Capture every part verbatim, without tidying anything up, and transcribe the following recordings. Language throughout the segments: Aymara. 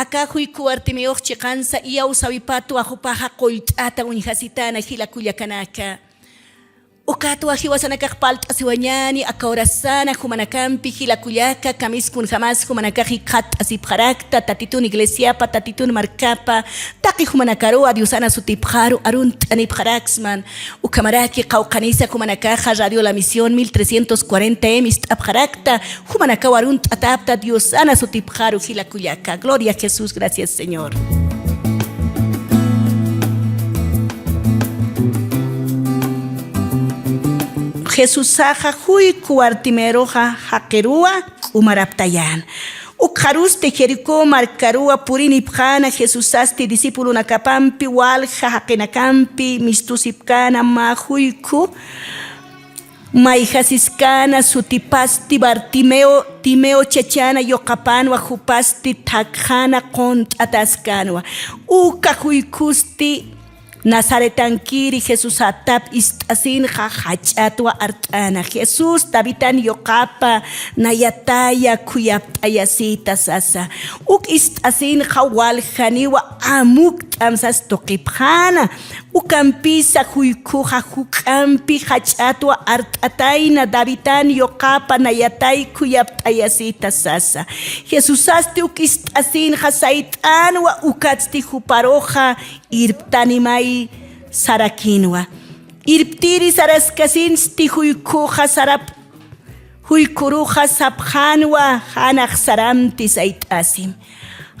Aka juyku Bartimeox chiqansa iyawsäwipatwa jupaxa qullt'ata uñjasitäna jila kullakanaka. Ukatwa jiwasanakax parlt'asiwañäni aka urasana jumanakampi jila kullaka, kamisas kunjamas jumanakax jikxatt'asipxarakta, Tatitun iglesiapa, Tatitun markapa, taqi jumanakaruwa Diosana sutipxaru arunt'anipxaraksman. Ukhamaraki qawqhanisa jumanakaxa Radio La Misión mil trescientos cuarenta M ist'apxarakta, jumanakaw arunt'atapta Diosana sutipxaru jila kullaka. Gloria a Jesús, gracias Señor. Jesusaxa juyku Bartimeoruxa jaqiruwa k'umaraptayän. Ukxarusti Jericó markaruwa purinipxäna, Jesusasti discipulonakapampi walja jaqinakampi mistusipkäna mä juyku mayjasiskäna sutipasti Bartimeo, Timeo chachana yuqapänwa, jupasti thakxana qunt'ataskänwa. Uka juykusti Nazaretankiri Jesusatap ist'asinxa jach'atwa art'ana. Jesús, Davidan yuqapa, nayataya khuyapt'ayasita sasa. Uk ist'asinxa waljaniwa amukt'am sas tuqipxäna. Ukampisa juykuxa juk'ampi jach'atwa art'atayna, Davidan yuqapa, nayatay khuyapt'ayasita sasa. Jesusasti uk ist'asinxa sayt'änwa, ukatsti juparuxa irptanimay sarakinwa. Irptiri saraskasinsti juykuxa sarap, juykuruxa sapxänwa, janax saramti sayt'asim.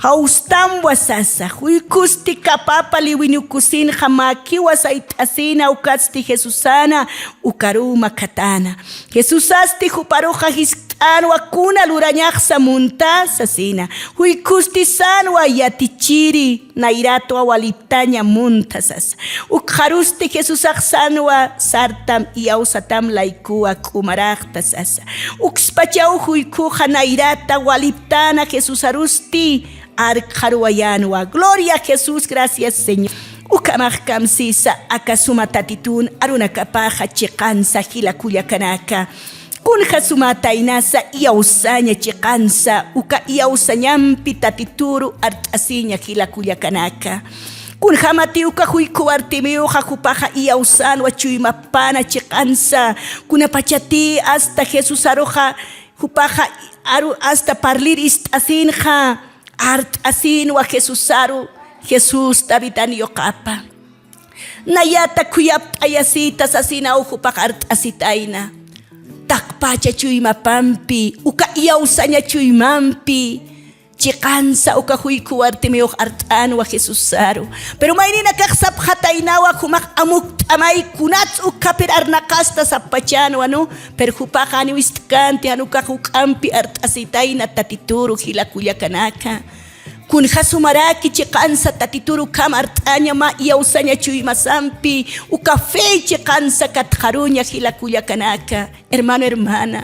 Jawstamwa sasa, juykusti kapapa liwinukusinxa mäkiwa sayt'asina, ukatsti Jesusana ukaruw makhatäna. Jesusasti juparuxa jiskt'änwa, kuna lurañaxsa munta sasina. Juykusti sänwa yatichiri, nayratwa waliptaña munta sasa. Ukxarusti Jesusax sänwa sartam, iyawsatam laykuwa k'umaraxta sasa. Ukspachaw juykuxa nayrata waliptäna Jesusarusti arkxaruwayänwa. Gloria a Jesús, gracias Señor. Ukhamax kamsisa aka suma Tatitun arunakapaxa chiqansa jila kullakanaka. Kunja sumätaynasa iyawsaña chiqansa, uka iyawsañampi Tatituru art'asiña jila kullakanaka. Kunjamati uka juyku Bartimeoxa jupaxa iyawsänwa chuymapäna chiqansa, kunapachati hasta Jesusaruxa jupaxa aru hasta parlir ist'asinxa art'asinwa Jesusaru, Jesús Davidan yuqapa. Nayata khuyapt'ayasita sasinaw jupax art'asitayna. Taqpacha chuymapampi, uka iyawsaña chuymampi, chiqansa uka juyku Bartimeox art'änwa Jesusaru. Pero mayninakax sapxataynawa, jumax amukt'amay, kunats ukhapir arnaqasta sapxachänwa, ¿no? Pero jupax janiw ist'känti, jan ukax juk'ampi art'asitayna Tatituru jila kullakanaka. Kunja sumaraki chiqansa Tatituru ukham art'aña mä iyawsaña chuymasampi, uka fe chiqansa katxaruña jila kullakanaka, hermano, hermana.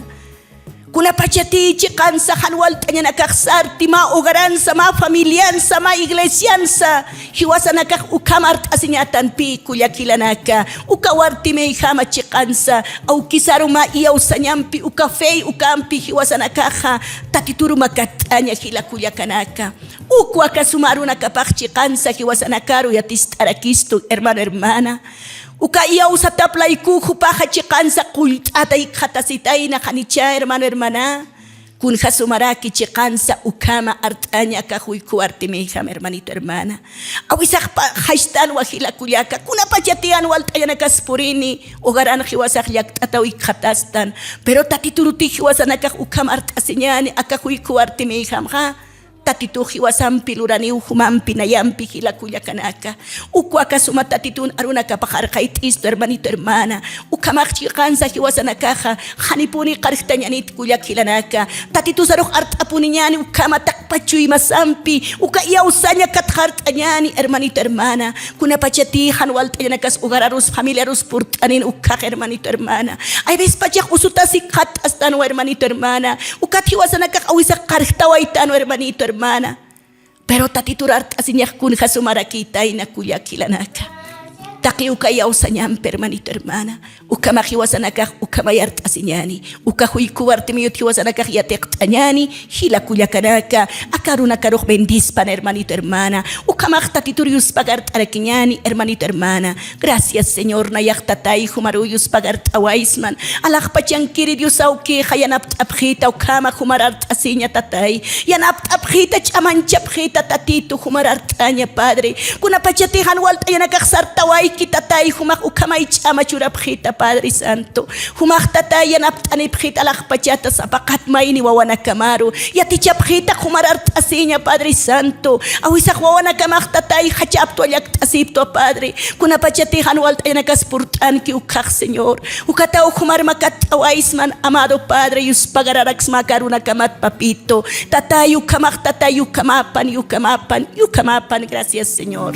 Kunapachati chiqansa jan walt'añanakax sarti mä hogaransa, mä familiansa, mä iglesiansa, jiwasanakax ukham art'asiñätanpï kullaka jilanaka, uka Bartimeojama chiqansa, awkisaru mä iyawsañampi, uka fe ukampi jiwasanakaxa Tatituru makatt'aña jila kullakanaka. Ukwa aka suma arunakapax chiqansa jiwasanakaru yatist'arakistu, hermano, hermana. Uka iyawsatap layku jupaxa chiqansa qullt'ata jikxatasitayna, janicha, hermano, hermana. Kunja sumaraki chiqansa ukhama art'aña aka juyku Bartimeojam, hermanito, hermana. Awisax pä-, jastanwa jila kullaka, kunapachati jan walt'añanakas purini, hogaran jiwasax llakt'ataw jikxatastan. Pero Tatituruti jiwasanakax ukham art'asiñäni aka juyku Bartimeojamxa. Tatitux jiwasampi luraniw jumampi nayampi jila kullakanaka. Ukwa aka suma Tatitun arunakapax arxayt'istu, hermanito, hermana. Ukhamax chiqansa jiwasanakaxa janipuni qarjtañanit kullaka jilanaka. Tatitusarux art'apuniñäni ukhama taqpach chuymasampi, uka iyawsaña katxart'añäni, hermanito, hermana. Kunapachati jan walt'añanakas hogararus, familiarus purt'anin ukkhax, hermanito, hermana. Hay vecespachax usutas jikxatt'astanwa, hermanito, hermana. Ukat jiwasanakax awisax qarjtawaytanwa, hermanito, hermana. Pero Tatitur art'asiñax kunja sumarakïtayna kullaka jilanaka. Taqi uka iyawsañampi, hermanito, hermana. Ukhamax jiwasanakax ukhamay art'asiñäni. Uka juyku Bartimeot jiwasanakax yatiqt'añäni, jila kullakanaka, aka arunakarux bendispan, hermanito, hermana. Ukhamax Tatitur yuspagart'arakiñäni, hermanito, hermana. Gracias, Señor, nayax Tatay, jumaruw yuspagart'awaysman. Alaxpachankiri Dios awkixa, yanapt'apxita ukhama jumar art'asiña, Tatay. Yanapt'apxita, ch'amanchapxita, Tatitu, jumar art'aña, Padre. Kunapachatix jan walt'añanakax sartawayki, Tatay, jumax ukhamay ch'ama churapxita, Padre Santo. Jumax, Tatay, yanapt'anipxita alaxpachata sapaqat mayni wawanakamaru. Yatichapxita jumar art'asiña, Padre Santo. Awisax wawanakamax, Tatay, jachaptwa, llakt'asiptwa, Padre. Kunapachatix jan walt'añanakas purt'anki ukkhax, Señor. Ukataw jumar makatt'awaysman, amado Padre, yuspagararaksma aka arunakamat, Papito. Tatay, ukhamax, Tatay, ukhamapan, ukhamapan, ukhamapan. Gracias, Señor.